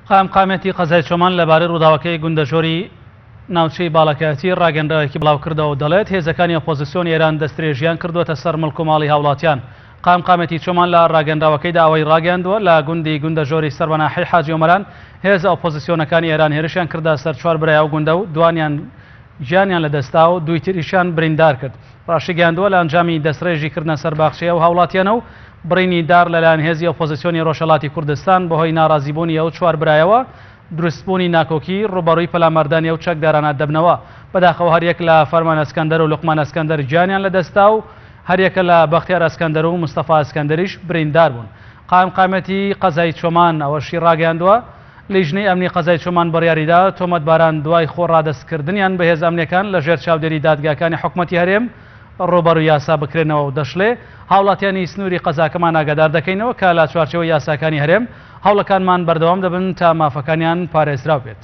قایمقامیەتی قەزای چۆمان لەبارەی ڕووداوەکەی گوندەژۆری ناوچەی باڵەکایەتی ڕاگەنراوێکی بڵاوکردەوە و دەڵێت، هێزەکانی ئۆپۆزسیۆنی ئێران دەستدرێژییان کردووەتە سەر مڵک و ماڵی هاوڵاتیان. قایمقامیەتی چۆمان لە ڕاگەنراوەکەیدا ئەوەی ڕاگەیاندووە، لە گوندی گوندەژۆری سەر بە ناحیەی حاجی ئۆمەران هێزە ئۆپۆزسیۆنەکانی ئێران هێرشیان کردە سەر چوار برای ئەو گوندە و دوانیان گیانیان لەدەستدا و دووی تریشیان بریندار کرد. ڕاشیگەیاندووە، لە ئەنجامی دەستڕێژی کردنە سەر باخچەی ئەو هاوڵاتیانە و بڕینی دار لەلایەن هێزی ئۆپۆزسیۆنی ڕۆژهەڵاتی کوردستان بەهۆی ناڕازیبوونی ئەو چوار برایەوە دروستبوونی ناکۆکی ڕووبەڕووی پەلاماردانی ئەو چەکدارانە دەبنەوە. بەداخەوە هەریەک لە فەرمان ئەسکەندەر و لوقمان ئەسکەندەر گیانیان لەدەستدا و هەریەکە لە بەختیار ئەسکەندەر و مستەفا ئەسکەندەریش بریندار بوون. قایمقامیەتی قەزای چۆمان ئەوەشی ڕاگەیاندووە، لیژنەی ئەمنی قەزای چۆمان بڕیاریدا تۆمەتباران دوای خۆ ڕادەستکردنیان بە هێزە ئەمنیەکان لە ژێر چاودێری دادگاکانی حکومەتی هەرێم ڕووبەڕووی یاسا بکرێنەوە و دەشڵێ، هاوڵاتیانی سنووری قەزاکەمان ئاگادار دەکەینەوە کە لە چوارچێوەی یاساکانی هەرێم هەوڵەکانمان بەردەوام دەبن تا مافەکانیان پارێزراو بێت.